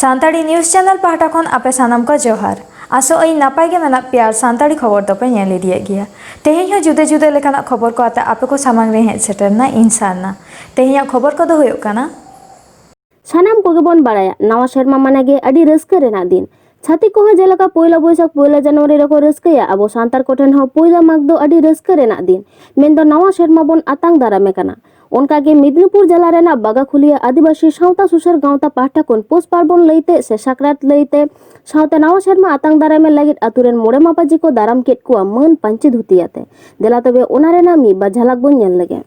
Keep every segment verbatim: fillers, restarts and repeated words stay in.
Santali news channel ᱯᱟᱦᱴᱟ ᱠᱷᱚᱱ ᱟᱯᱮ ᱥᱟᱱᱟᱢ ᱠᱚ ᱡᱚᱦᱟᱨ᱾ ᱟᱥᱚᱜ ᱟᱹᱧ ᱱᱟᱯᱟᱭ ᱜᱮ ᱢᱮᱱᱟᱜ ᱯᱮᱭᱟ ᱟᱨ ᱥᱟᱱᱛᱟᱲᱤ ᱠᱷᱚᱵᱚᱨ ᱫᱚᱯᱮ ᱧᱮᱞ ᱤᱫᱤᱭᱮᱫ ᱜᱮᱭᱟ᱾ ᱛᱮᱦᱮᱧ ᱦᱚᱸ ᱡᱩᱫᱟᱹ ᱡᱩᱫᱟᱹ ᱞᱮᱠᱟᱱᱟᱜ ᱠᱷᱚᱵᱚᱨ ᱠᱚ ᱟᱛᱮ ᱟᱯᱮ ᱠᱚ ᱥᱟᱢᱟᱝ ᱨᱮ ᱦᱮᱡ ᱥᱮᱴᱮᱨ ᱮᱱᱟ ᱤᱧ ᱥᱟᱨᱱᱟ᱾ ᱛᱮᱦᱮᱧᱟᱜ ᱠᱷᱚᱵᱚᱨ ᱠᱚᱫᱚ ᱦᱩᱭᱩᱜ ᱠᱟᱱᱟ, ᱥᱟᱱᱟᱢ ᱠᱚᱜᱮ ᱵᱚᱱ ᱵᱟᱲᱟᱭᱟ, ᱱᱟᱣᱟ ᱥᱮᱨᱢᱟ ᱢᱟᱱᱮ ᱜᱮ ᱟᱹᱰᱤ ᱨᱟᱹᱥᱠᱟᱹ ᱨᱮᱱᱟᱜ ᱫᱤᱱ᱾ ᱪᱷᱟᱹᱛᱤᱠ ᱠᱚᱦᱚᱸ ᱡᱮᱞᱮᱠᱟ ᱯᱳᱭᱞᱳ ᱵᱳᱭᱥᱟᱠᱷ, ᱯᱳᱭᱞᱳ ᱡᱟᱱᱩᱣᱟᱨᱤ ᱨᱮᱠᱚ ᱨᱟᱹᱥᱠᱟᱹᱭᱟ, ᱟᱵᱚ ᱥᱟᱱᱛᱟᱲ ᱠᱚᱴᱷᱮᱱ ᱦᱚᱸ ᱯᱳᱭᱞᱳ ᱢᱟᱜᱽ ᱫᱚ ᱟᱹᱰᱤ ᱨᱟᱹᱥᱠᱟᱹ ᱨᱮᱱᱟᱜ ᱫᱤᱱ, ᱢᱮᱱᱫᱚ ᱱᱟᱣᱟ ᱥᱮᱨᱢᱟ ᱵᱚᱱ ᱟᱛᱟᱝ ᱫᱟᱨᱟᱢᱮ ᱠᱟᱱᱟ᱾ ᱚᱱᱠᱟᱜᱮ ᱢᱮᱫᱽᱱᱤᱯᱩᱨ ᱡᱮᱞᱟ ᱨᱮᱱᱟᱜ ᱵᱟᱜᱟᱠᱷᱩᱞᱤᱭᱟᱹ ᱟᱹᱫᱤᱵᱟᱹᱥᱤ ᱥᱟᱶᱛᱟ ᱥᱩᱥᱟᱹᱨ ᱜᱟᱶᱛᱟ ᱯᱟᱦᱴᱟ ᱠᱷᱚᱱ ᱯᱳᱥ ᱯᱟᱨᱵᱚᱱ ᱞᱟᱹᱭᱛᱮ ᱥᱮ ᱥᱟᱠᱨᱟᱛ ᱞᱟᱹᱭᱛᱮ ᱥᱟᱶᱛᱮ ᱱᱟᱣᱟ ᱥᱮᱨᱢᱟ ᱟᱛᱟᱝ ᱫᱟᱨᱟᱢᱮ ᱞᱟᱹᱜᱤᱫ ᱟᱛᱳ ᱨᱮᱱ ᱢᱚᱬᱮ ᱢᱟᱯᱟᱡᱤ ᱠᱚ ᱫᱟᱨᱟᱢ ᱠᱮᱫ ᱠᱚᱣᱟ ᱢᱟᱹᱱ ᱯᱟᱹᱧᱪᱤ ᱫᱷᱩᱛᱤ ᱟᱛᱮ᱾ ᱫᱮᱞᱟ ᱛᱚᱵᱮ ᱚᱱᱟ ᱨᱮᱱᱟᱜ ᱢᱤᱫ ᱵᱟᱨ ᱡᱷᱟᱞᱟᱠ ᱵᱚᱱ ᱧᱮᱞ ᱞᱮᱜᱮ᱾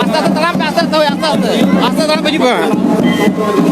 ᱟᱥᱛᱮ ᱟᱥᱛᱮ ᱛᱟᱲᱟᱢ ᱯᱮ, ᱟᱥᱛᱮ ᱟᱥᱛᱮ, ᱟᱥᱛᱮ ᱟᱥᱛᱮ, ᱟᱥᱛᱮ ᱛᱟᱲᱟᱢ ᱯᱮ, ᱦᱤᱡᱩᱜ ᱯᱮ᱾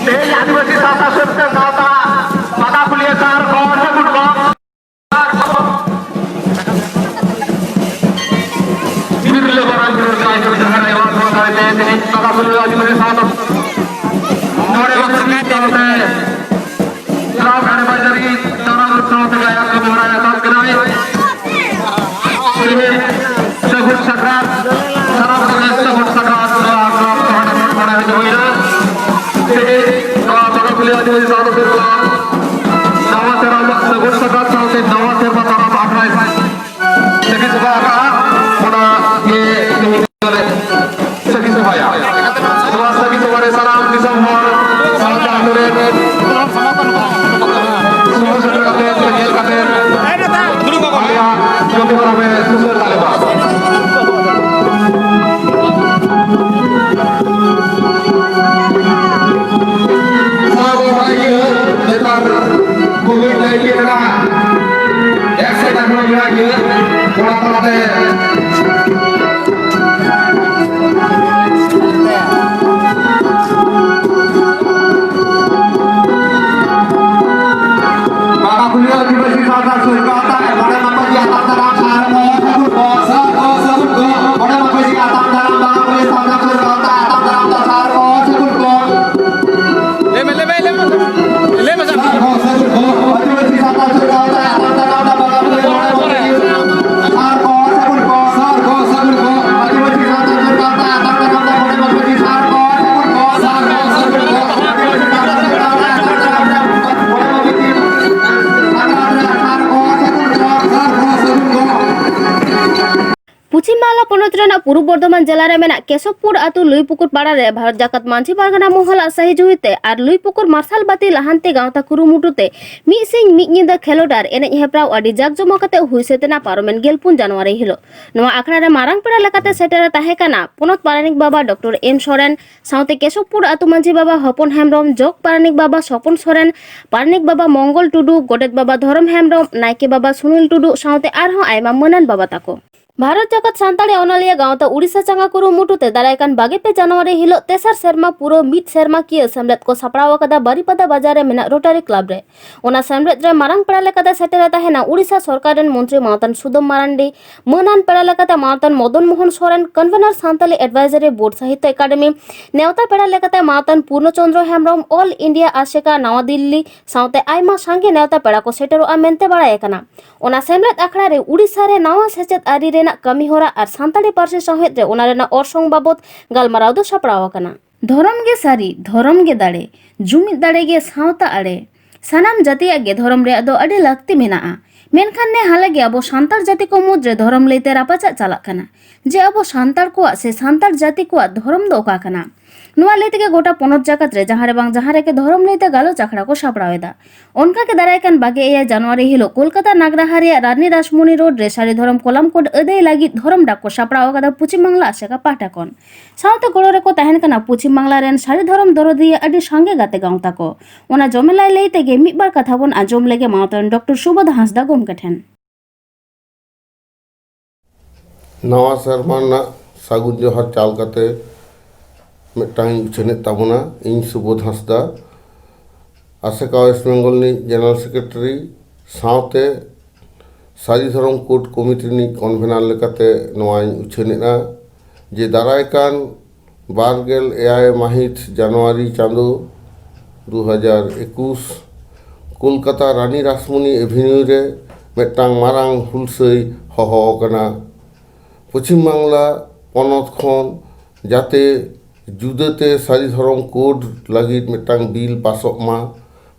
ᱛᱮᱦᱮᱧ ᱟᱹᱫᱤᱵᱟᱹᱥᱤ ᱥᱟᱶᱛᱟ ᱥᱩᱥᱟᱹᱨ ᱜᱟᱶᱛᱟ ᱵᱟᱜᱟᱠᱷᱩᱞᱤᱭᱟᱹ ᱥᱟᱨ ᱠᱚ ᱥᱟᱹᱜᱩᱱ ᱠᱚ᱾ ᱵᱤᱨᱞᱟᱹ ᱵᱟᱨᱟ ᱵᱤᱨ ᱡᱟᱭ ᱡᱚᱜ ᱡᱟᱦᱟᱸ ᱨᱮ ᱮᱢᱟ ᱠᱚ ᱛᱟᱦᱮᱸ ᱛᱮ ᱛᱮᱦᱮᱧ ᱵᱟᱜᱟᱠᱷᱩᱞᱤᱭᱟᱹ ᱟᱹᱫᱤᱵᱟᱹᱥᱤ ᱥᱟᱶᱛᱟ ᱱᱚᱰᱮ ᱵᱚᱱ ᱥᱟᱶᱛᱮ ᱥᱟᱶ ᱜᱷᱟᱴ ᱵᱟᱡᱟᱨᱤ ᱵᱟᱵᱟ ᱠᱩᱞᱤᱭᱟ ᱟᱹᱫᱤᱵᱟᱹᱥᱤ ᱥᱟᱶᱛᱟ ᱥᱚᱨᱠᱟᱨ ᱛᱟᱭ ᱢᱚᱬᱮ ᱢᱟᱯᱟᱡᱤ ᱟᱛᱟᱝ ᱫᱟᱨᱟᱢ ᱥᱟᱨ ᱠᱚ ᱥᱟᱹᱜᱩᱱ ᱠᱚ᱾ ᱢᱚᱬᱮ ᱢᱟᱯᱟᱡᱤ ᱟᱛᱟᱝ ᱫᱟᱨᱟᱢ ᱵᱟᱵᱟ ᱠᱩᱞᱤᱭᱟ ᱥᱟᱶᱛᱟ ᱥᱚᱨᱠᱟᱨ ᱛᱟᱭ ᱟᱛᱟᱝ ᱫᱟᱨᱟᱢ ᱫᱟ ᱥᱟᱨ ᱠᱚ ᱥᱟᱹᱜᱩᱱ ᱠᱚ᱾ ᱞᱟᱹᱭ ᱢᱮ, ᱞᱟᱹᱭ ᱢᱮ, ᱞᱟᱹᱭ ᱢᱮ, ᱞᱟᱹᱭ ᱢᱮ ᱥᱟᱨ᱾ ᱥᱟᱨ ᱠᱚ ᱥᱟᱹᱜᱩᱱ ᱠᱚ᱾ ᱟᱹᱫᱤᱵᱟᱹᱥᱤ ᱥᱟᱶᱛᱟ ᱥᱚᱨᱠᱟᱨ ᱛᱟᱭ ᱟᱛᱟᱝ ᱫᱟᱨᱟᱢ ᱫᱟ ᱵᱟᱵᱟ ᱠᱩᱞᱤᱭᱟ ᱢᱚᱬᱮ ᱢᱟᱯᱟᱡᱤ ᱥᱟᱨ ᱠᱚ ᱥᱟᱹᱜᱩᱱ ᱠᱚ᱾ ᱥᱟᱨ ᱠᱚ ᱥᱟᱹᱜᱩᱱ ᱠᱚ᱾ ᱟᱹᱫᱤᱵᱟᱹᱥᱤ ᱥᱟᱶᱛᱟ ᱥᱚᱨᱠᱟᱨ ᱛᱟᱭ ᱟᱛᱟᱝ ᱫᱟᱨᱟᱢ ᱫᱟ ᱢᱚᱬᱮ ᱢᱟᱯᱟᱡᱤ ᱥᱟᱨ ᱠᱚ ᱥᱟᱹᱜᱩᱱ ᱠᱚ᱾ ᱥᱟᱨ ᱠᱚ ᱥᱟᱹᱜᱩᱱ ᱠᱚ᱾ ᱟᱹᱫᱤᱵᱟᱹᱥᱤ ᱥᱟᱶᱛᱟ ᱥᱚᱨᱠᱟᱨ ᱛᱟᱭ ᱟᱛᱟᱝ ᱫᱟᱨᱟᱢ ᱫᱟ ᱢᱚᱬᱮ ᱢᱟᱯᱟᱡᱤ ᱥᱟᱨ ᱠᱚ ᱥᱟᱹᱜᱩᱱ ᱠᱚ᱾ ᱯᱚᱪᱷᱤᱢ ᱵᱟᱝᱞᱟ ᱯᱚᱱᱚᱛ ᱨᱮᱱᱟᱜ ᱯᱩᱨᱩᱵ ᱵᱚᱨᱫᱷᱚᱢᱟᱱ ᱡᱮᱞᱟ ᱨᱮ ᱢᱮᱱᱟᱜ ᱠᱮᱥᱚᱵᱯᱩᱨ ᱟᱹᱛᱩ ᱞᱩᱭᱯᱩᱠᱩᱨ ᱯᱟᱲᱟ ᱨᱮ ᱵᱷᱟᱨᱚᱛ ᱡᱟᱠᱟᱛ ᱢᱟᱹᱡᱷᱤ ᱯᱟᱨᱜᱟᱱᱟ ᱢᱚᱦᱚᱞᱟᱜ ᱥᱟᱹᱦᱤ ᱡᱩᱦᱤ ᱛᱮ ᱟᱨ ᱞᱩᱭᱯᱩᱠᱩᱨ ᱢᱟᱨᱥᱟᱞ ᱵᱟᱹᱛᱤ ᱞᱟᱦᱟᱱᱛᱤ ᱜᱟᱶᱛᱟ ᱠᱩᱨᱩᱢᱩᱴᱩ ᱛᱮ ᱢᱤᱫ ᱥᱤᱧ ᱢᱤᱫ ᱧᱤᱫᱟᱹ ᱠᱷᱮᱞᱳᱰ ᱟᱨ ᱮᱱᱮᱡ ᱦᱮᱯᱨᱟᱣ ᱟᱹᱰᱤ ᱡᱟᱠ ᱡᱚᱢᱚᱠ ᱠᱟᱛᱮ ᱦᱩᱭ ᱥᱟᱹᱛ ᱮᱱᱟ ᱯᱟᱨᱚᱢᱮᱱ ᱜᱮᱞᱯᱩᱱ ᱡᱟᱱᱩᱣᱟᱨᱤ ᱦᱤᱞᱳᱜ᱾ ᱱᱚᱣᱟ ᱟᱠᱷᱲᱟ ᱨᱮ ᱢᱟᱨᱟᱝ ᱯᱮᱲᱟ ᱞᱮᱠᱟᱛᱮ ᱥᱮᱴᱮᱨ ᱛᱟᱦᱮᱸ ᱠᱟᱱᱟ ᱯᱚᱱᱚᱛ ᱯᱟᱨᱟᱱᱤᱠ ᱵᱟᱵᱟ ᱰᱚᱠᱴᱚᱨ ᱮᱢ ᱥᱚᱨᱮᱱ, ᱥᱟᱶᱛᱮ ᱠᱮᱥᱚᱵᱯᱩᱨ ᱟᱹᱛᱩ ᱢᱟᱹᱡᱷᱤ ᱵᱟᱵᱟ ᱦᱚᱯᱚᱱ ᱦᱮᱢᱵᱨᱚᱢ, ᱡᱚᱜᱽ ᱯᱟᱨᱟᱱᱤᱠ ᱵᱟᱵᱟ ᱥᱚᱯᱚᱱ ᱥᱚᱨᱮᱱ, ᱯᱟᱨᱟᱱᱤᱠ ᱵᱟᱵᱟ ᱢᱚᱝᱜᱚᱞ ᱴᱩᱰᱩ, ᱜᱚᱰᱮᱛ ᱵᱟᱵᱟ ᱫᱷᱚᱨᱚᱢ ᱦᱮᱢᱵᱨᱚᱢ, ᱱᱟᱭᱠᱮ ᱵᱟᱵᱟ ᱥᱩᱱᱤᱞ ᱴᱩᱰᱩ ᱥᱟᱶᱛᱮ ᱟᱨᱦᱚᱸ ᱟᱭᱢᱟ ᱢᱟᱹᱱᱟᱱ ᱵᱟᱵᱟ ᱛᱟᱠᱚ᱾ ᱵᱷᱟᱨᱚᱛ ᱡᱟᱠᱟᱛ ᱥᱟᱱᱛᱟᱲᱤ ᱚᱱᱚᱞᱤᱭᱟᱹ ᱜᱟᱶᱛᱟ ᱩᱲᱤᱥᱥᱟ ᱪᱟᱸᱜᱟ ᱠᱩᱨᱩᱢᱩᱴᱩ ᱛᱮ ᱫᱟᱨᱟᱭ ᱠᱟᱱ ᱵᱟᱜᱮ ᱯᱮ ᱡᱟᱱᱩᱣᱟᱨᱤ ᱦᱤᱞᱳᱜ ᱛᱮᱥᱟᱨ ᱥᱮᱨᱢᱟ ᱯᱩᱨᱟᱹ ᱢᱤᱫ ᱥᱮᱨᱢᱟ ᱠᱤᱭᱟᱹ ᱥᱮᱢᱞᱮᱫ ᱠᱚ ᱥᱟᱯᱲᱟᱣ ᱟᱠᱟᱫᱟ ᱵᱟᱨᱤᱯᱟᱫᱟ ᱵᱟᱡᱟᱨ ᱨᱮ ᱢᱮᱱᱟᱜ ᱨᱳᱴᱟᱨᱤ ᱠᱞᱟᱵᱽ ᱨᱮ᱾ ᱚᱱᱟ ᱥᱮᱢᱞᱮᱫ ᱨᱮ ᱢᱟᱨᱟᱝ ᱯᱮᱲᱟ ᱞᱮᱠᱟᱛᱮ ᱥᱮᱴᱮᱨ ᱛᱟᱦᱮᱱᱟ ᱩᱲᱤᱥᱥᱟ ᱥᱚᱨᱠᱟᱨ ᱨᱮᱱ ᱢᱚᱱᱛᱨᱤ ᱢᱟᱣᱛᱟᱱ ᱥᱩᱫᱟᱢ ᱢᱟᱨᱟᱱᱰᱤ, ᱢᱟᱹᱱᱟᱱ ᱯᱮᱲᱟ ᱞᱮᱠᱟᱛᱮ ᱢᱟᱣᱛᱟᱱ Madan Mohan Soren, convener Santali advisory board Sahitya academy, ᱱᱮᱣᱛᱟ ᱯᱮᱲᱟ ᱞᱮᱠᱟᱛᱮ ᱢᱟᱣᱛᱟᱱ ᱯᱩᱨᱱᱚ ᱪᱚᱱᱫᱨᱚ ᱦᱮᱢᱵᱨᱚᱢ, ᱚᱞ ᱤᱱᱰᱤᱭᱟ ᱟᱥᱮᱠᱟ ᱱᱟᱣᱟ ᱫᱤᱞᱞᱤ ᱥᱟᱶᱛᱮ ᱟᱭᱢᱟ ᱥᱟᱸᱜᱮ ᱱᱮᱣᱛᱟ ᱯᱮᱲᱟ ᱠᱚ ᱥᱮᱴᱮᱨᱚᱜᱼᱟ ᱢᱮᱱᱛᱮ ᱵᱟᱲᱟᱭ ᱟᱠᱟᱱᱟ᱾ ᱚᱱᱟ ᱥᱮᱢᱞᱮᱫ ᱟᱠᱷᱲᱟ ᱨᱮ ᱩᱲᱤᱥᱥᱟ ᱨᱮ ᱱᱟᱣᱟ ᱥᱮᱪᱮᱫ ᱟᱹᱨᱤ ᱨᱮᱱᱟᱜ ᱠᱟᱹᱢᱤᱦᱚᱨᱟ ᱟᱨ ᱥᱟᱱᱛᱟᱲᱤ ᱯᱟᱹᱨᱥᱤ ᱥᱟᱶᱦᱮᱫ ᱨᱮ ᱚᱱᱟ ᱨᱮᱱᱟᱜ ᱚᱨᱥᱚᱝ ᱵᱟᱵᱚᱛ ᱜᱟᱞᱢᱟᱨᱟᱣ ᱫᱚ ᱥᱟᱯᱲᱟᱣ ᱟᱠᱟᱱᱟ᱾ ᱫᱷᱚᱨᱚᱢ ᱜᱮ ᱥᱟᱹᱨᱤ, ᱫᱷᱚᱨᱚᱢ ᱜᱮ ᱫᱟᱲᱮ, ᱡᱩᱢᱤᱫ ᱫᱟᱲᱮ ᱜᱮ ᱥᱟᱶᱛᱟ ᱟᱲᱮ᱾ ᱥᱟᱱᱟᱢ ᱡᱟᱹᱛᱤᱭᱟᱜ ᱜᱮ ᱫᱷᱚᱨᱚᱢ ᱨᱮᱭᱟᱜ ᱫᱚ ᱟᱹᱰᱤ ᱞᱟᱹᱠᱛᱤ ᱢᱮᱱᱟᱜᱼᱟ, ᱢᱮᱱᱠᱷᱟᱱ ᱱᱮ ᱦᱟᱞᱮ ᱜᱮ ᱟᱵᱚ ᱥᱟᱱᱛᱟᱲ ᱡᱟᱹᱛᱤ ᱠᱚ ᱢᱩᱫᱽ ᱨᱮ ᱫᱷᱚᱨᱚᱢ ᱞᱟᱹᱭᱛᱮ ᱨᱟᱯᱟᱪᱟᱜ ᱪᱟᱞᱟᱜ ᱠᱟᱱᱟ ᱡᱮ ᱟᱵᱚ ᱥᱟᱱᱛᱟᱲ ᱠᱚᱣᱟᱜ ᱥᱮ ᱥᱟᱱᱛᱟᱲ ᱡᱟᱹᱛᱤ ᱠᱚᱣᱟᱜ ᱫᱷᱚᱨᱚᱢ ᱫᱚ ᱚᱠᱟ ᱠᱟᱱᱟ᱾ ᱱᱚᱣᱟ ᱞᱟᱹᱭ ᱛᱮᱜᱮ ᱜᱚᱴᱟ ᱯᱚᱱᱚᱛ ᱡᱟᱠᱟᱛ ᱨᱮ ᱡᱟᱦᱟᱸ ᱨᱮ ᱵᱟᱝ ᱡᱟᱦᱟᱸ ᱨᱮᱜᱮ ᱫᱷᱚᱨᱚᱢ ᱞᱟᱹᱭᱛᱮ ᱜᱟᱞᱚᱪ ᱟᱠᱷᱲᱟ ᱠᱚ ᱥᱟᱯᱲᱟᱣ ᱮᱫᱟ᱾ ᱚᱱᱠᱟ ᱜᱮ ᱫᱟᱨᱟᱭ ᱠᱟᱱ ᱵᱟᱜᱮ ᱮᱭᱟᱭ ᱡᱟᱱᱩᱣᱟᱨᱤ ᱦᱤᱞᱳᱜ ᱠᱳᱞᱠᱟᱛᱟ ᱱᱟᱜᱽᱨᱟᱦᱟ ᱨᱮᱭᱟᱜ ᱨᱟᱱᱤ ᱨᱟᱥᱢᱚᱱᱤ ᱨᱳᱰ ᱨᱮ ᱥᱟᱹᱨᱤ ᱫᱷᱚᱨᱚᱢ ᱠᱚᱞᱟᱢ ᱠᱳᱰ ᱟᱹᱫᱟᱹᱭ ᱞᱟᱹᱜᱤᱫ ᱫᱷᱚᱨᱚᱢ ᱰᱟᱠ ᱠᱚ ᱥᱟᱯᱲᱟᱣ ᱟᱠᱟᱫᱟ ᱯᱚᱪᱷᱤᱢ ᱵᱟᱝᱞᱟ ᱟᱥᱮᱠᱟ ᱯᱟᱦᱴᱟ ᱠᱷᱚᱱ᱾ ᱥᱟᱶᱛᱮ ᱜᱚᱲᱚ ᱨᱮᱠᱚ ᱛᱟᱦᱮᱱ ᱠᱟᱱᱟ ᱯᱚᱪᱷᱤᱢ ᱵᱟᱝᱞᱟ ᱨᱮᱱ ᱥᱟᱹᱨᱤ ᱫᱷᱚᱨᱚᱢ ᱫᱚᱨᱚᱫᱤᱭᱟᱹ ᱟᱹᱰᱤ ᱥᱟᱸᱜᱮ ᱜᱟᱛᱮ ᱜᱟᱶᱛᱟ ᱠᱚ᱾ ᱚᱱᱟ ᱡᱚᱢᱮᱞᱟᱭ ᱞᱟᱹᱭ ᱛᱮᱜᱮ ᱢᱤᱫ ᱵᱟᱨ ᱠᱟᱛᱷᱟ ᱵᱚᱱ ᱟᱸᱡᱚᱢ ᱞᱮᱜᱮ ᱢᱟᱣᱛᱟᱱ ᱰᱚᱠᱴᱚᱨ ᱥᱩᱵᱳᱫᱷ ᱦᱟᱸᱥᱫᱟ ᱜᱚᱢᱠᱮ ᱴᱷᱮᱱ᱾ ᱱᱟᱣᱟ ᱥᱮᱨᱢᱟ ᱨᱮᱱᱟᱜ ᱥᱟᱹᱜᱩᱱ ᱡᱚᱦᱟᱨ ᱪᱟᱞ ᱠᱟᱛᱮ ᱢᱤᱫᱴᱟᱝ ᱤᱧ ᱩᱪᱷᱟᱹᱱᱮᱫ ᱛᱟᱵᱚᱱᱟ᱾ ᱤᱧ ᱥᱩᱵᱳᱫᱷ ᱦᱟᱸᱥᱫᱟ, ᱟᱥᱮᱠᱟ ᱳᱭᱮᱥᱴ ᱵᱮᱝᱜᱚᱞ ᱨᱤᱱᱤᱡ ᱡᱮᱱᱟᱨᱮᱞ ᱥᱮᱠᱨᱮᱴᱟᱨᱤ, ᱥᱟᱶᱛᱮ ᱥᱟᱹᱨᱤ ᱫᱷᱚᱨᱚᱢ ᱠᱳᱰ ᱠᱚᱢᱤᱴᱤ ᱨᱤᱱᱤᱡ ᱠᱚᱱᱵᱷᱮᱱᱟᱨ ᱞᱮᱠᱟᱛᱮ ᱱᱚᱣᱟᱧ ᱩᱪᱷᱟᱹᱱᱮᱫᱼᱟ ᱡᱮ ᱫᱟᱨᱟᱭ ᱠᱟᱱ ᱵᱟᱨ ᱜᱮᱞ ᱮᱭᱟᱭ ᱢᱟᱹᱦᱤᱛ ᱡᱟᱱᱩᱣᱟᱨᱤ ᱪᱟᱸᱫᱳ ᱫᱩ ᱦᱟᱡᱟᱨ ᱮᱠᱩᱥ, ᱠᱳᱞᱠᱟᱛᱟ ᱨᱟᱱᱤ ᱨᱟᱥᱢᱚᱱᱤ ᱮᱵᱷᱮᱱᱤᱭᱩ ᱨᱮ ᱢᱤᱫᱴᱟᱝ ᱢᱟᱨᱟᱝ ᱦᱩᱞᱥᱟᱹᱭ ᱦᱚᱦᱚ ᱟᱠᱟᱱᱟ᱾ ᱯᱚᱪᱷᱤᱢ ᱵᱟᱝᱞᱟ ᱯᱚᱱᱚᱛ ᱠᱷᱚᱱ ᱡᱟᱛᱮ ᱡᱩᱫᱟᱹᱛᱮ ᱥᱟᱹᱨᱤ ᱫᱷᱚᱨᱚᱢ ᱠᱳᱰ ᱞᱟᱹᱜᱤᱫ ᱢᱤᱫᱴᱟᱝ ᱵᱤᱞ ᱯᱟᱥᱚᱜ ᱢᱟ,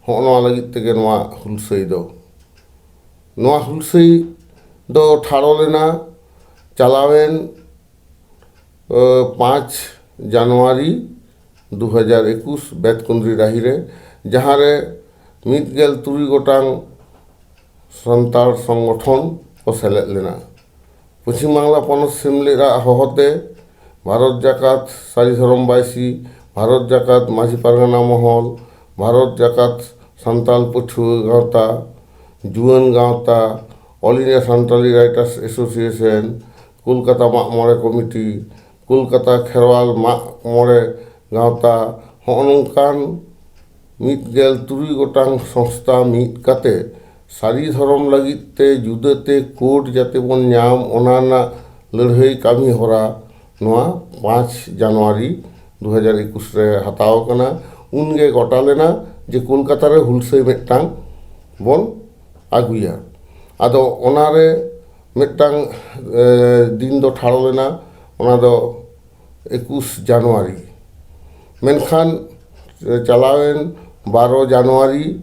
ᱦᱚᱸᱜᱼᱚ ᱱᱚᱣᱟ ᱞᱟᱹᱜᱤᱫ ᱛᱮᱜᱮ ᱱᱚᱣᱟ ᱦᱩᱞᱥᱟᱹᱭ ᱫᱚ᱾ ᱱᱚᱣᱟ ᱦᱩᱞᱥᱟᱹᱭ ᱫᱚ ᱴᱷᱟᱲᱚ ᱞᱮᱱᱟ ᱪᱟᱞᱟᱣᱮᱱ ᱯᱟᱸᱪ ᱡᱟᱱᱩᱣᱟᱨᱤ ᱫᱩ ᱦᱟᱡᱟᱨ ᱮᱠᱩᱥ ᱵᱮᱛᱠᱩᱸᱫᱽᱨᱤ ᱰᱟᱹᱦᱤ ᱨᱮ, ᱡᱟᱦᱟᱸ ᱨᱮ ᱢᱤᱫ ᱜᱮᱞ ᱛᱩᱨᱩᱭ ᱜᱚᱴᱟᱝ ᱥᱟᱱᱛᱟᱲ ᱥᱚᱝᱜᱚᱴᱷᱚᱱ ᱠᱚ ᱥᱮᱞᱮᱫ ᱞᱮᱱᱟ᱾ ᱯᱚᱪᱷᱤᱢ ᱵᱟᱝᱞᱟ ᱯᱚᱱᱚᱛ ᱥᱮᱢᱞᱮᱫ ᱟᱜ ᱦᱚᱦᱚᱛᱮ ᱵᱷᱟᱨᱚᱛ ᱡᱟᱠᱟᱛ ᱥᱟᱹᱨᱤ ᱫᱷᱚᱨᱚᱢ ᱵᱟᱭᱥᱤ, ᱵᱷᱟᱨᱚᱛ ᱡᱟᱠᱟᱛ ᱢᱟᱹᱡᱷᱤ ᱯᱟᱨᱜᱟᱱᱟ ᱢᱚᱦᱚᱞ, ᱵᱷᱟᱨᱚᱛ ᱡᱟᱠᱟᱛ ᱥᱟᱱᱛᱟᱲ ᱯᱟᱹᱴᱷᱩᱣᱟᱹ ᱜᱟᱶᱛᱟ, ᱡᱩᱣᱟᱹᱱ ᱜᱟᱶᱛᱟ, All India Santali Writers Association, Kolkata ᱢᱟᱜ ᱢᱚᱬᱮ ᱠᱚᱢᱤᱴᱤ, ᱠᱳᱞᱠᱟᱛᱟ ᱠᱷᱮᱨᱣᱟᱞ ᱢᱟᱜ ᱢᱚᱬᱮ ᱜᱟᱶᱛᱟ, ᱦᱚᱸᱜᱼᱚ ᱱᱚᱝᱠᱟᱱ ᱢᱤᱫ ᱜᱮᱞ ᱛᱩᱨᱩᱭ ᱜᱚᱴᱟᱝ ᱥᱚᱝᱥᱛᱷᱟ ᱢᱤᱫ ᱠᱟᱛᱮ ᱥᱟᱹᱨᱤ ᱫᱷᱚᱨᱚᱢ ᱞᱟᱹᱜᱤᱫ ᱛᱮ ᱡᱩᱫᱟᱹᱛᱮ ᱠᱳᱰ ᱡᱟᱛᱮ ᱵᱚᱱ ᱧᱟᱢ, ᱚᱱᱟ ᱨᱮᱱᱟᱜ ᱞᱟᱹᱲᱦᱟᱹᱭ ᱠᱟᱹᱢᱤ ᱦᱚᱨᱟ ᱱᱚᱣᱟ ᱯᱟᱸᱪ ᱡᱟᱱᱩᱣᱟᱨᱤ ᱫᱩ ᱦᱟᱡᱟᱨ ᱮᱠᱩᱥ ᱨᱮ ᱦᱟᱛᱟᱣ ᱟᱠᱟᱱᱟ᱾ ᱩᱱᱜᱮ ᱜᱚᱴᱟ ᱞᱮᱱᱟ ᱡᱮ ᱠᱳᱞᱠᱟᱛᱟ ᱨᱮ ᱦᱩᱞᱥᱟᱹᱭ ᱢᱤᱫᱴᱟᱝ ᱵᱚᱱ ᱟᱹᱜᱩᱭᱟ᱾ ᱟᱫᱚ ᱚᱱᱟᱨᱮ ᱢᱤᱫᱴᱟᱝ, ᱮ, ᱫᱤᱱ ᱫᱚ ᱴᱷᱟᱲᱚ ᱞᱮᱱᱟ, ᱚᱱᱟ ᱫᱚ ᱮᱠᱩᱥ ᱡᱟᱱᱩᱣᱟᱨᱤ᱾ ᱢᱮᱱᱠᱷᱟᱱ, ᱮ, ᱪᱟᱞᱟᱣᱮᱱ ᱵᱟᱨᱚ ᱡᱟᱱᱩᱣᱟᱨᱤ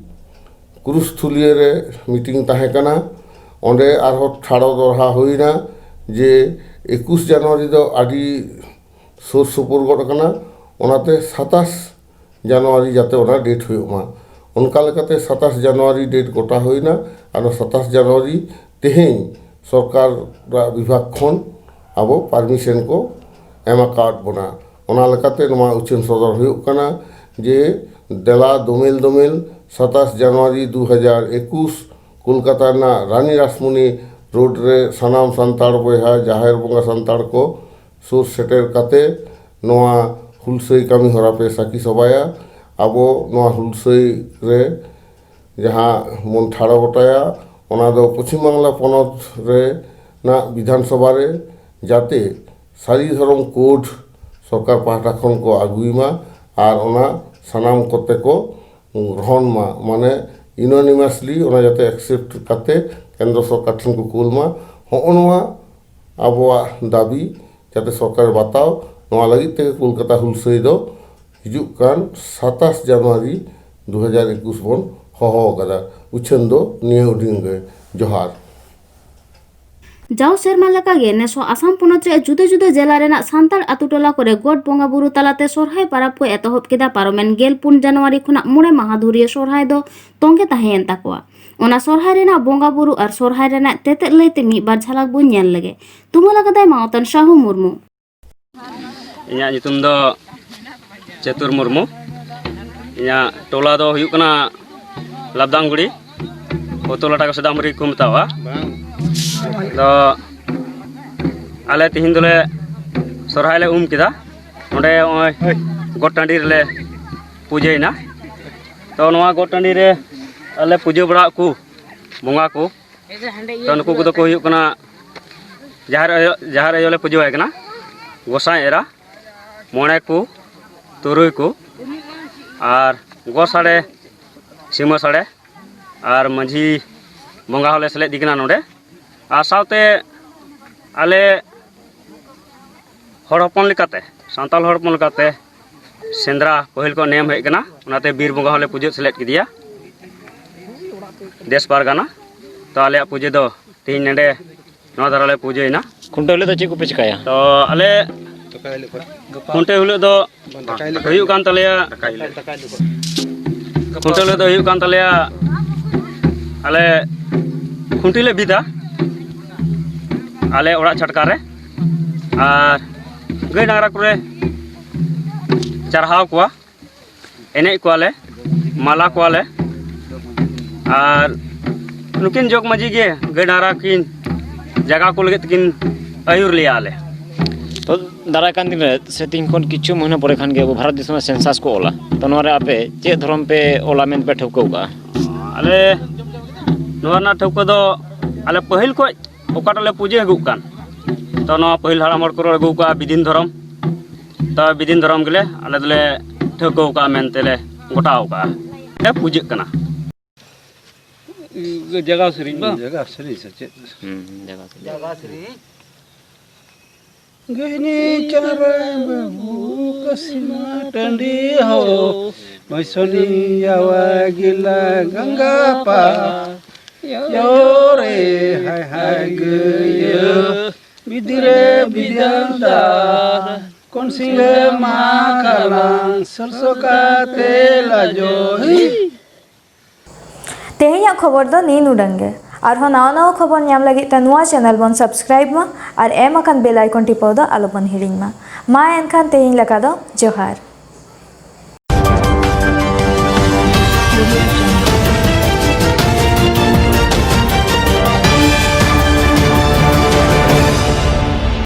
ᱠᱨᱩᱥᱛᱷᱩᱞᱤᱭᱟᱹ ᱨᱮ ᱢᱤᱴᱤᱝ ᱛᱟᱦᱮᱸ ᱠᱟᱱᱟ᱾ ᱚᱸᱰᱮ ᱟᱨᱦᱚᱸ ᱴᱷᱟᱲᱚ ᱫᱚᱦᱲᱟ ᱦᱩᱭᱱᱟ ᱡᱮ ᱮᱠᱩᱥ ᱡᱟᱱᱩᱣᱟᱨᱤ ᱫᱚ ᱟᱹᱰᱤ ᱥᱩᱨ ᱥᱩᱯᱩᱨ ᱜᱚᱫ ᱟᱠᱟᱱᱟ, ᱚᱱᱟᱛᱮ ᱥᱟᱛᱟᱥ ᱡᱟᱱᱩᱣᱟᱨᱤ ᱡᱟᱛᱮ ᱚᱱᱟ ᱰᱮᱴ ᱦᱩᱭᱩᱜ ᱢᱟ᱾ ᱚᱱᱠᱟ ᱞᱮᱠᱟᱛᱮ ᱥᱟᱛᱟᱥ ᱡᱟᱱᱩᱣᱟᱨᱤ ᱰᱮᱴ ᱜᱚᱴᱟ ᱦᱩᱭᱱᱟ᱾ ᱟᱨ ᱚᱱᱟ ᱥᱟᱛᱟᱥ ᱡᱟᱱᱩᱣᱟᱨᱤ ᱛᱮᱦᱮᱧ ᱥᱚᱨᱠᱟᱨᱟᱜ ᱵᱤᱵᱷᱟᱜᱽ ᱠᱷᱚᱱ ᱟᱵᱚ ᱯᱟᱨᱢᱤᱥᱚᱱ ᱠᱚ ᱮᱢ ᱟᱠᱟᱣᱟᱫ ᱵᱚᱱᱟ᱾ ᱚᱱᱟ ᱞᱮᱠᱟᱛᱮ ᱱᱚᱣᱟ ᱩᱪᱷᱟᱹᱱ ᱥᱚᱫᱚᱨ ᱦᱩᱭᱩᱜ ᱠᱟᱱᱟ ᱡᱮ ᱫᱮᱞᱟ ᱫᱳᱢᱮᱞ ᱫᱳᱢᱮᱞ ᱥᱟᱛᱟᱥ ᱡᱟᱱᱩᱣᱟᱨᱤ ᱫᱩ ᱦᱟᱡᱟᱨ ᱮᱠᱩᱥ ᱠᱳᱞᱠᱟᱛᱟ ᱨᱮᱱᱟᱜ ᱨᱟᱱᱤ ᱨᱟᱥᱢᱚᱱᱤ ᱨᱳᱰ ᱨᱮ ᱥᱟᱱᱟᱢ ᱥᱟᱱᱛᱟᱲ ᱵᱚᱭᱦᱟ, ᱡᱟᱦᱮᱨ ᱵᱚᱸᱜᱟ ᱥᱟᱱᱛᱟᱲ ᱠᱚ ᱥᱩᱨ ᱥᱮᱴᱮᱨ ᱠᱟᱛᱮ ᱱᱚᱣᱟ ᱦᱩᱞᱥᱟᱹᱭ ᱠᱟᱹᱢᱤ ᱦᱚᱨᱟ ᱯᱮ ᱥᱟᱹᱠᱷᱤ ᱥᱚᱵᱷᱟᱭᱟ᱾ ᱟᱵᱚ ᱱᱚᱣᱟ ᱦᱩᱞᱥᱟᱹᱭ ᱨᱮ ᱡᱟᱦᱟᱸ ᱵᱚᱱ ᱴᱷᱟᱲᱚ ᱜᱚᱴᱟᱭᱟ, ᱚᱱᱟ ᱫᱚ ᱯᱚᱪᱷᱤᱢ ᱵᱟᱝᱞᱟ ᱯᱚᱱᱚᱛ ᱨᱮᱱᱟᱜ ᱵᱤᱫᱷᱟᱱ ᱥᱚᱵᱷᱟ ᱨᱮ, ᱡᱟᱛᱮ ᱥᱟᱹᱨᱤ ᱫᱷᱚᱨᱚᱢ ᱠᱳᱰ ᱥᱚᱨᱠᱟᱨ ᱯᱟᱦᱴᱟ ᱠᱷᱚᱱ ᱠᱚ ᱟᱹᱜᱩᱭ ᱢᱟ ᱟᱨ ᱚᱱᱟ ᱥᱟᱱᱟᱢ ᱠᱚᱛᱮ ᱠᱚ ᱜᱨᱚᱦᱚᱱ ᱢᱟ, ᱢᱟᱱᱮ unanimously ᱚᱱᱟ ᱡᱟᱛᱮ accept ᱠᱟᱛᱮ ᱠᱮᱱᱫᱨᱚ ᱥᱚᱨᱠᱟᱨ ᱴᱷᱮᱱ ᱠᱚ ᱠᱩᱞ ᱢᱟ᱾ ᱦᱚᱸᱜᱼᱚ ᱱᱚᱣᱟ ᱟᱵᱚᱣᱟᱜ ᱫᱟᱹᱵᱤ ᱡᱟᱛᱮ ᱥᱚᱨᱠᱟᱨᱮ ᱵᱟᱛᱟᱣ, ᱱᱚᱣᱟ ᱞᱟᱹᱜᱤᱫ ᱛᱮᱜᱮ ᱠᱳᱞᱠᱟᱛᱟ ᱦᱩᱞᱥᱟᱹᱭ ᱫᱚ ᱦᱤᱡᱩᱜ ᱠᱟᱱ ᱥᱟᱛᱟᱥ ᱡᱟᱱᱩᱣᱟᱨᱤ ᱫᱩ ᱦᱟᱡᱟᱨ ᱮᱠᱩᱥ ᱵᱚᱱ ᱦᱚᱦᱚ ᱟᱠᱟᱫᱟ᱾ ᱩᱪᱷᱟᱹᱱ ᱫᱚ ᱱᱤᱭᱟᱹ ᱩᱰᱤᱝ ᱜᱮ᱾ ᱡᱚᱦᱟᱨ᱾ ᱡᱟᱣ ᱥᱮᱨᱢᱟ ᱞᱮᱠᱟᱜᱮ ᱱᱮᱥ ᱦᱚᱸ ᱟᱥᱟᱢ ᱯᱚᱱᱚᱛ ᱨᱮᱭᱟᱜ ᱡᱩᱫᱟᱹ ᱡᱩᱫᱟᱹ ᱡᱮᱞᱟ ᱨᱮᱱᱟᱜ ᱥᱟᱱᱛᱟᱲ ᱟᱛᱩ ᱴᱚᱞᱟ ᱠᱚᱨᱮ ᱜᱚᱴ ᱵᱚᱸᱜᱟ ᱵᱩᱨᱩ ᱛᱟᱞᱟᱛᱮ ᱥᱚᱨᱦᱟᱭ ᱯᱟᱨᱟᱵᱽ ᱠᱚ ᱮᱛᱚᱦᱚᱵ ᱠᱮᱫᱟ᱾ ᱯᱟᱨᱚᱢᱮᱱ ᱜᱮᱞ ᱯᱩᱱ ᱡᱟᱱᱩᱣᱟᱨᱤ ᱠᱷᱚᱱᱟᱜ ᱢᱚᱬᱮ ᱢᱟᱦᱟ ᱫᱷᱩᱨᱤᱭᱟᱹ ᱥᱚᱨᱦᱟᱭ ᱫᱚ ᱛᱚᱸᱜᱮ ᱛᱟᱦᱮᱸᱭᱮᱱ ᱛᱟᱠᱚᱣᱟ᱾ ᱚᱱᱟ ᱥᱚᱨᱦᱟᱭ ᱨᱮᱱᱟᱜ ᱵᱚᱸᱜᱟ ᱵᱩᱨᱩ ᱟᱨ ᱥᱚᱨᱦᱟᱭ ᱨᱮᱱᱟᱜ ᱛᱮᱛᱮᱫ ᱞᱟᱹᱭᱛᱮ ᱢᱤᱫ ᱵᱟᱨ ᱡᱷᱟᱞᱟᱠ ᱵᱚᱱ ᱧᱮᱞ ᱞᱮᱜᱮ᱾ ᱛᱩᱢᱟᱹᱞ ᱟᱠᱟᱫᱟᱭ ᱢᱟᱣᱛᱟᱱ ᱥᱟᱦᱩ ᱢᱩᱨᱢᱩ᱾ ᱤᱧᱟᱹᱜ ᱧᱩᱛᱩᱢ ᱫᱚ ᱪᱟᱹᱛᱩᱨ ᱢᱩᱨᱢᱩ᱾ ᱤᱧᱟᱹᱜ ᱴᱚᱞᱟ ᱫᱚ ᱦᱩᱭᱩᱜ ᱠᱟᱱᱟ ᱞᱟᱵᱫᱟᱝᱜᱩᱲᱤ, ᱦᱚᱛᱚᱞᱟᱴᱟ ᱠᱚ ᱥᱮᱫᱟᱢᱵᱟᱹᱨᱤ ᱠᱚ ᱢᱮᱛᱟᱣᱟᱜᱼᱟ᱾ ᱫᱚ ᱟᱞᱮ ᱛᱤᱦᱤᱧ ᱫᱚᱞᱮ ᱥᱚᱨᱦᱟᱭ ᱞᱮ ᱩᱢ ᱠᱮᱫᱟ᱾ ᱱᱚᱸᱰᱮ ᱱᱚᱜᱼᱚᱭ ᱜᱚᱴ ᱴᱟᱺᱰᱤ ᱨᱮᱞᱮ ᱯᱩᱡᱟᱹᱭᱮᱱᱟ᱾ ᱛᱚ ᱱᱚᱣᱟ ᱜᱚᱴ ᱴᱟᱺᱰᱤ ᱨᱮ ᱟᱞᱮ ᱯᱩᱡᱟᱹ ᱵᱟᱲᱟᱜ ᱠᱚ ᱵᱚᱸᱜᱟ ᱠᱚ, ᱛᱚ ᱱᱩᱠᱩ ᱠᱚᱫᱚ ᱠᱚ ᱦᱩᱭᱩᱜ ᱠᱟᱱᱟ ᱡᱟᱦᱮᱨ ᱟᱭᱳ, ᱡᱟᱦᱮᱨ ᱟᱭᱳ ᱞᱮ ᱯᱩᱡᱟᱹᱣᱟᱭ ᱠᱟᱱᱟ, ᱜᱚᱸᱥᱟᱭ ᱮᱨᱟ, ᱢᱚᱬᱮ ᱠᱚ, ᱛᱩᱨᱩᱭ ᱠᱚ, ᱟᱨ ᱜᱚᱸᱥᱟᱲᱮ, ᱥᱤᱢᱟᱹ ᱥᱟᱲᱮ, ᱟᱨ ᱢᱟᱹᱡᱷᱤ ᱵᱚᱸᱜᱟ ᱦᱚᱸᱞᱮ ᱥᱮᱞᱮᱫ ᱮ ᱠᱟᱱᱟ ᱱᱚᱰᱮ᱾ ᱟᱨ ᱥᱟᱶᱛᱮ ᱟᱞᱮ ᱦᱚᱲ ᱦᱚᱯᱚᱱ ᱞᱮᱠᱟᱛᱮ, ᱥᱟᱱᱛᱟᱲ ᱦᱚᱲ ᱦᱚᱯᱚᱱ ᱞᱮᱠᱟᱛᱮ ᱥᱮᱸᱫᱽᱨᱟ ᱯᱟᱹᱦᱤᱞ ᱠᱚ ᱱᱮᱢ ᱦᱮᱡ ᱠᱟᱱᱟ, ᱚᱱᱟᱛᱮ ᱵᱤᱨ ᱵᱚᱸᱜᱟ ᱦᱚᱸᱞᱮ ᱯᱩᱡᱟᱹ ᱥᱮᱞᱮᱫ ᱠᱮᱫᱮᱭᱟ ᱫᱮᱥ ᱯᱟᱨᱜᱟᱱᱟ᱾ ᱛᱚ ᱟᱞᱮᱭᱟᱜ ᱯᱩᱡᱟᱹ ᱫᱚ ᱛᱮᱦᱮᱧ ᱱᱚᱰᱮ ᱱᱚᱣᱟ ᱫᱷᱟᱨᱟ ᱞᱮ ᱯᱩᱡᱟᱹᱭᱮᱱᱟ᱾ ᱠᱷᱩᱱᱴᱟᱹᱣ ᱦᱤᱞᱳᱜ ᱫᱚ ᱪᱮᱫ ᱠᱚᱯᱮ ᱪᱤᱠᱟᱹᱭᱟ? ᱛᱚ ᱟᱞᱮ ᱠᱷᱩᱱᱴᱟᱹᱣ ᱦᱤᱞᱳᱜ ᱫᱚ ᱦᱩᱭᱩᱜ ᱠᱟᱱ ᱛᱟᱞᱮᱭᱟ, ᱠᱷᱩᱱᱴᱟᱹᱣ ᱦᱤᱞᱳᱜ ᱫᱚ ᱦᱩᱭᱩᱜ ᱠᱟᱱ ᱛᱟᱞᱮᱭᱟ, ᱟᱞᱮ ᱠᱷᱩᱱᱴᱤ ᱞᱮ ᱵᱤᱫᱟ ᱟᱞᱮ ᱚᱲᱟᱜ ᱪᱷᱟᱴᱠᱟ ᱨᱮ, ᱟᱨ ᱜᱟᱹᱭ ᱰᱟᱝᱨᱟ ᱠᱚᱞᱮ ᱪᱟᱨᱦᱟᱣ ᱠᱚᱣᱟ, ᱮᱱᱮᱡ ᱠᱚᱣᱟᱞᱮ, ᱢᱟᱞᱟ ᱠᱚᱣᱟᱞᱮ, ᱟᱨ ᱱᱩᱠᱤᱱ ᱡᱚᱜᱽ ᱢᱟᱹᱡᱷᱤ ᱜᱮ ᱜᱟᱹᱭ ᱰᱟᱝᱨᱟ ᱠᱤᱱ ᱡᱟᱭᱜᱟ ᱠᱚ ᱞᱟᱹᱜᱤᱫ ᱛᱮᱠᱤᱱ ᱟᱹᱭᱩᱨ ᱞᱮᱭᱟ ᱟᱞᱮ᱾ ᱛᱚ, ᱫᱟᱨᱟᱭ ᱠᱟᱱ ᱫᱤᱱ ᱨᱮ ᱥᱮ ᱛᱤᱦᱤᱧ ᱠᱷᱚᱱ ᱠᱤᱪᱷᱩ ᱢᱟᱹᱦᱱᱟᱹ ᱯᱚᱨᱮ ᱠᱷᱟᱱ ᱜᱮ ᱟᱵᱚ ᱵᱷᱟᱨᱚᱛ ᱫᱤᱥᱚᱢ ᱨᱮ ᱥᱮᱱᱥᱟᱥ ᱠᱚ ᱚᱞᱟ᱾ ᱛᱚ, ᱱᱚᱣᱟ ᱨᱮ ᱟᱯᱮ ᱪᱮᱫ ᱫᱷᱚᱨᱚᱢ ᱯᱮ ᱚᱞᱟ ᱢᱮᱱᱛᱮ ᱯᱮ ᱴᱷᱟᱹᱣᱠᱟᱹ ᱠᱟᱜᱼᱟ? ᱟᱞᱮ ᱱᱚᱣᱟ ᱨᱮᱱᱟᱜ ᱴᱷᱟᱹᱣᱠᱟᱹ ᱫᱚ ᱟᱞᱮ ᱯᱟᱹᱦᱤᱞ ᱠᱷᱚᱱ ᱚᱠᱟᱴᱟᱜ ᱞᱮ ᱯᱩᱡᱟᱹ ᱟᱹᱜᱩᱜ ᱠᱟᱱ, ᱛᱚ, ᱱᱚᱣᱟ ᱯᱟᱹᱦᱤᱞ ᱦᱟᱲᱟᱢ ᱦᱚᱲ ᱠᱚ ᱨᱚᱲ ᱟᱹᱜᱩ ᱠᱟᱜᱼᱟ ᱵᱤᱫᱤᱱ ᱫᱷᱚᱨᱚᱢ᱾ ᱛᱚ, ᱵᱤᱫᱤᱱ ᱫᱷᱚᱨᱚᱢ ᱜᱮᱞᱮ ᱟᱞᱮ ᱫᱚᱞᱮ ᱴᱷᱟᱹᱣᱠᱟᱹ ᱠᱟᱜᱼᱟ ᱢᱮᱱᱛᱮ ᱞᱮ ᱜᱚᱴᱟᱣ ᱠᱟᱜᱼᱟ᱾ ᱞᱮ ᱯᱩᱡᱟᱹᱜ ᱠᱟᱱᱟ᱾ ᱡᱟᱭᱜᱟ ᱥᱮᱨᱮᱧ ᱵᱟᱝ? ᱡᱟᱭᱜᱟ ᱥᱮᱨᱮᱧ ᱥᱮ ᱪᱮᱫ? ᱦᱩᱸ, ᱡᱟᱭᱜᱟ ᱥᱮᱨᱮᱧ᱾ ᱡᱟᱭᱜᱟ ᱥᱮᱨᱮᱧ᱾ ᱜᱟᱹᱦᱱᱤ ᱪᱟᱨᱟ ᱵᱟᱹᱵᱩ ᱠᱟᱥᱤᱢᱟ ᱴᱟᱺᱰᱤ ᱦᱚ, ᱢᱟᱹᱭᱥᱚᱱᱤ ᱭᱟᱣᱟ ᱜᱤᱞᱟ ᱜᱟᱝᱜᱟ ᱯᱟ, ᱭᱚ ᱨᱮ ᱦᱟᱭ ᱦᱟᱭ ᱜᱟᱹᱭᱟᱹ, ᱵᱤᱫᱤᱨᱮ ᱵᱤᱫᱟᱱᱫᱟ, ᱠᱚᱱ ᱥᱤᱝᱜᱮ ᱢᱟ ᱠᱟᱞᱟᱝ, ᱥᱚᱨᱥᱚ ᱠᱟᱛᱮ ᱞᱟᱡᱚ ᱦᱤ᱾ ᱛᱮᱦᱮᱧᱟᱜ ᱠᱷᱚᱵᱚᱨ ᱫᱚ ᱱᱤᱱ ᱩᱰᱟᱹᱝ ᱜᱮ᱾ ᱟᱨᱦᱚᱸ ᱱᱟᱣᱟ ᱱᱟᱣᱟ ᱠᱷᱚᱵᱚᱨ ᱧᱟᱢ ᱞᱟᱹᱜᱤᱫ ᱛᱮ ᱱᱚᱣᱟ ᱪᱮᱱᱮᱞ ᱵᱚᱱ ᱥᱟᱵᱥᱠᱨᱟᱭᱤᱵ ᱢᱟ ᱟᱨ ᱮᱢ ᱟᱠᱟᱱ ᱵᱮᱞ ᱟᱭᱠᱚᱱ ᱴᱤᱯᱟᱹᱣ ᱫᱚ ᱟᱞᱚᱵᱚᱱ ᱦᱤᱲᱤᱧ ᱢᱟ᱾ ᱢᱟ ᱮᱱᱠᱷᱟᱱ ᱛᱮᱦᱮᱧ ᱞᱮᱠᱟ ᱫᱚ ᱡᱚᱦᱟᱨ᱾